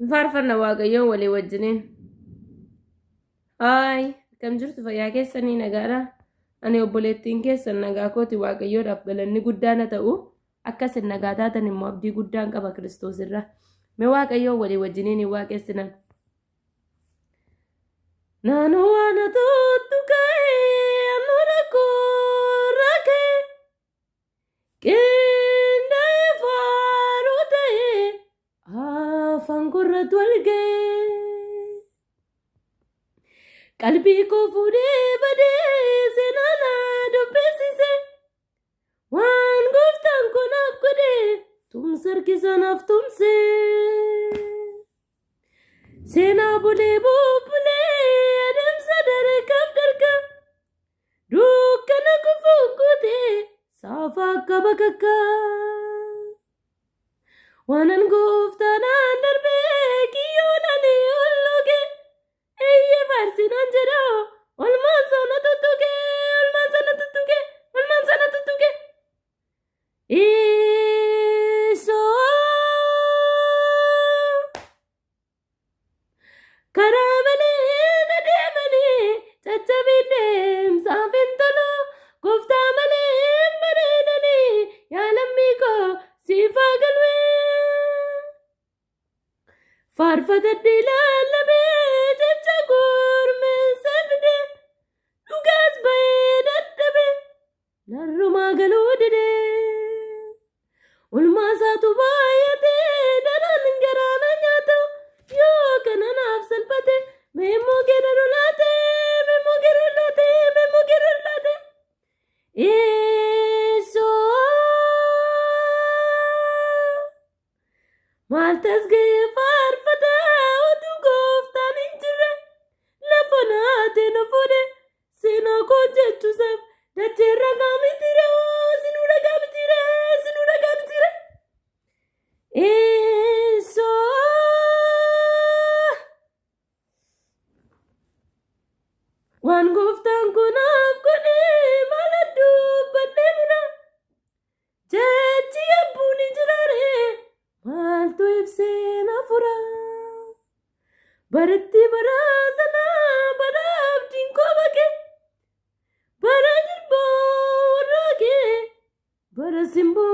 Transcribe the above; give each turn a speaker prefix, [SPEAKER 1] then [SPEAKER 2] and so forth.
[SPEAKER 1] Faarfanna Waaqayyoon walii wajjiniin. Haay, akkam jirtu fayyaa keessanii nagaadha? Ani obboleettiin keessan nagaa kooti Waaqayyoodhaaf galanni guddaan haa ta'u. Akka isin nagaa taatan immoo abdii guddaan qaba Kiristoos irra. Mee Waaqayyoon walii wajjiniin hin waaqessina. Naannoo waan tuttu ka'ee anuu rakkoo rakkee. Qindaa'ee faaruu ta'ee afaan korratti wal ga'ee. Qalbii koo fuudhee badee seenaa na dubbisise. Waan gooftaan koo naaf godhe tumsa harkisa naaf tumse. Seenaa bulee bubbulee adeemsa dargaaf darga. Dukkana gufuun guute saafa akka bakakkaa. Waanan gooftaanaan darbee kiyyoon ani ol loge. Eeyyee faarsinaan jedha olmaan sana tuttuqe olmaan sana tuttuqe olmaan sana tuttuqe. Isoo. Karaa malee na deemanii caccabiin deemsaaf hin tolu. Gooftaa malee hin bareedanii yaa lammii koo siif haa galwee. Faarfatadhee lallabee jecha gurmeessee fide dhugaas bahee dadhabe narrumaa galuu dide. Olmaa isaatu baay'atee daran garaa na nyaata yoo kana naaf salphate meemmoo gera lolaate meemmoo gera lolaate meemmoo gera lolaate. Eessoo maal tasga'ee faarfata utuu gooftaan hin jirre lafa naatee na fuudhe Seenaa koo jechuusaaf dachee ragaa mitire sinuu ragaa mitire sinuu ragaa mitire. Eessoo waan gooftaan kunaaf godhe maal dubbadhee mura jechi abbuun hin jiraare maaltu ibsee na fura. Baratti bara sana bara abdiin koo baqe bara jirboo warraaqe bara simboo.